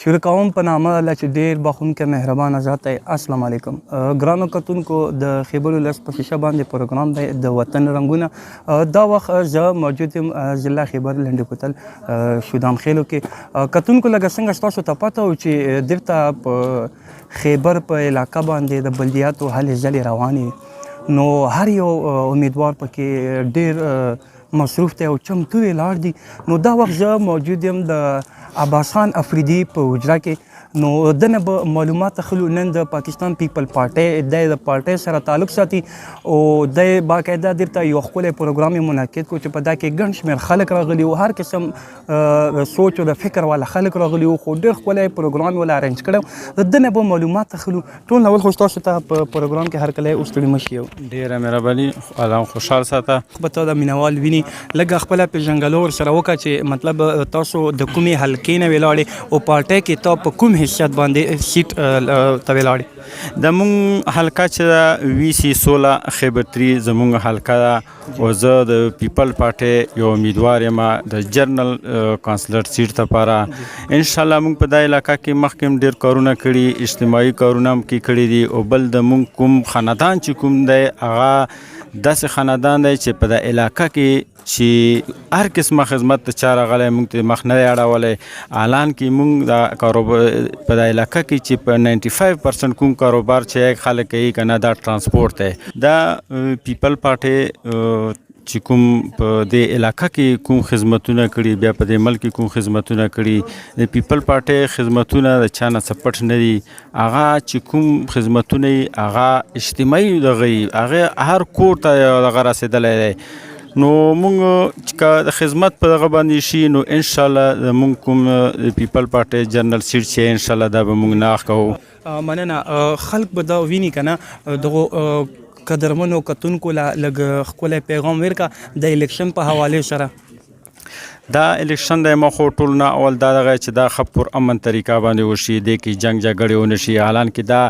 شروع کوم په نامه الله چې ډیر بخښونکی مهربان ذات دی. السلام علیکم ګرانو کتونکو، د خیبر ولس په شیشه باندې پروګرام دی د وطن رنګونه. دا وخت زه موجود یم ضلع خیبر لنډې کوتل شودام خیلو کې. کتونکو، لکه څنګه ستاسو ته پته و چې دلته په خیبر په علاقه باندې د بلدیاتو هلې ځلې روانې، نو هر یو امیدوار پکې ډیر مصروف دی او چمتو ولاړ دي. نو دا وخت زه موجود یم د عباس خان افریدي په حجره کې، نو دنه به معلومات اخلو. نن د پاکستان پیپل پارټۍ د پارټۍ سره تعلق ساتي او د باقاعده درته یو ښکلی پروګرام یې منعقد کو چې په دا کې ګڼ شمېر خلک راغلي وو، هر قسم سوچ او د فکر والا خلک راغلي وو، خو ډېر ښکلی پروګرام یې ولا ارینج کړی. د دنه به معلومات اخلو. ټول اول خو تاسو ته په پروګرام کې هرکلی او ستړي مه شي. ډېره مهرباني، الله خوشحال ساته. به ته د مینوال ویني، لږه خپله پېژنګلو ورسره وکړه چې مطلب تاسو د کومې حلقې نه ولاړې او پارټۍ کې ته په کوم حیثیت باندې سیټ ته ولاړې؟ د مونږ حلقه چې ده وی سی 16 خیبر 3 زمونږ حلقه ده او زه د پیپل پارټۍ یو امیدوار یم د جنرال کونسلر سیټ لپاره. ان شاء الله مونږ په دا علاقه کې مخکې هم ډیر کارونه کړي، اجتماعي کارونه هم کې کړي دي او بل د مونږ کوم خاندان چې کوم دی، هغه داسې خاندان دی چې په دا علاقه کې چې هر قسمه خدمت ته چا راغلی، مونږ ته مخ نه دی اړولی. الان کې مونږ دا کاروبار په دا علاقه کې چې په 95% کوم کاروبار چې خلک کوي کنه، دا ترانسپورت دی. دا پیپل پارټي چې کوم په دې علاقه کې کوم خدمتونه کړي، بیا په دې ملک کې کوم خدمتونه کړي، د پیپل پارټي خدمتونه د چا نه څه پټ نه دي. هغه چې کوم خدمتونه یې، هغه اجتماعي دغه یي، هغه هر کور ته دغه رسېدلی دی. نو مونږ چې که د خدمت په دغه باندې شي، نو ان شاء الله مونږ کوم د پیپل پارټي جنرال سیټ چې ان شاء الله دا به مونږ نه کوو. مننه. خلک به دا ویني کنه، دغه قدرمنو کتونکو له لږ ښکلی پیغام ورکړه د الیکشن په حواله سره. دا الیکشن د مخ ټول نه اول دا دغه چې دا ښه پر امن طریقه باندې وشي، د کې جنگ جګړې ونه شي. حالان کې دا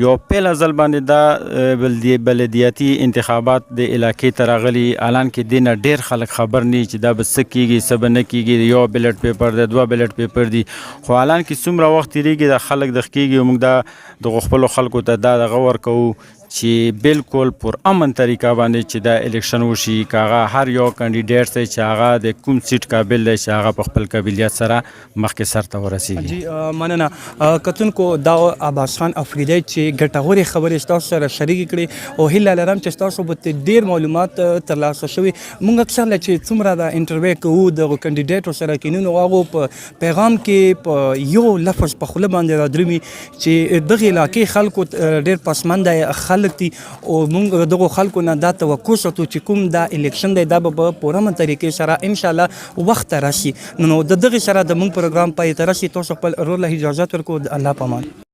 یو پیل ځل باندې دا بلدیاتي انتخابات د علاقې ته راغلي، حالان کې دینه ډیر خلک خبر نه چې دا به څه کیږي، څه به نه کیږي. یو بیلټ پیپر دی، دوه بیلټ پیپر دی، خو حالان کې څومره وخت تیریږي، دا خلک د کیږي. موږ دا د خپل خلکو ته دا دغه ورکوو چې بالکل پر امن طریقه باندې چې دا الیکشن وشي، که هغه هر یو کاندیدټ دی چې هغه د کوم سیټ قابل دی، چې هغه په خپل قابلیت سره مخکې سر ته ورسیږي. جی مننه. کتونکو، دا عباس خان افریدی چې ګټورې خبرې ستاسو سره شریکې کړې او هیله لرم چې تاسو به ترې ډېر معلومات ترلاسه شوي. موږ اکثر له چې څومره دا انټرویو کوو، دغو کاندیدټو سره کینو، نو هغو په پیغام کې په یو لفظ په خوله باندې رادرومي چې دغه علاقې خلکو ډېر پسمنده خلک دي او موږ دغو خلکو نه دا توقع ساتو چې کوم دا الیکشن دی، دا به په پوره طریقې سره ان شاء الله وخت ته راشي. نو د دغه سره د موږ پروګرام پای ته رسي. تاسو خپل ورور له اجازه ورکو. د الله په امان.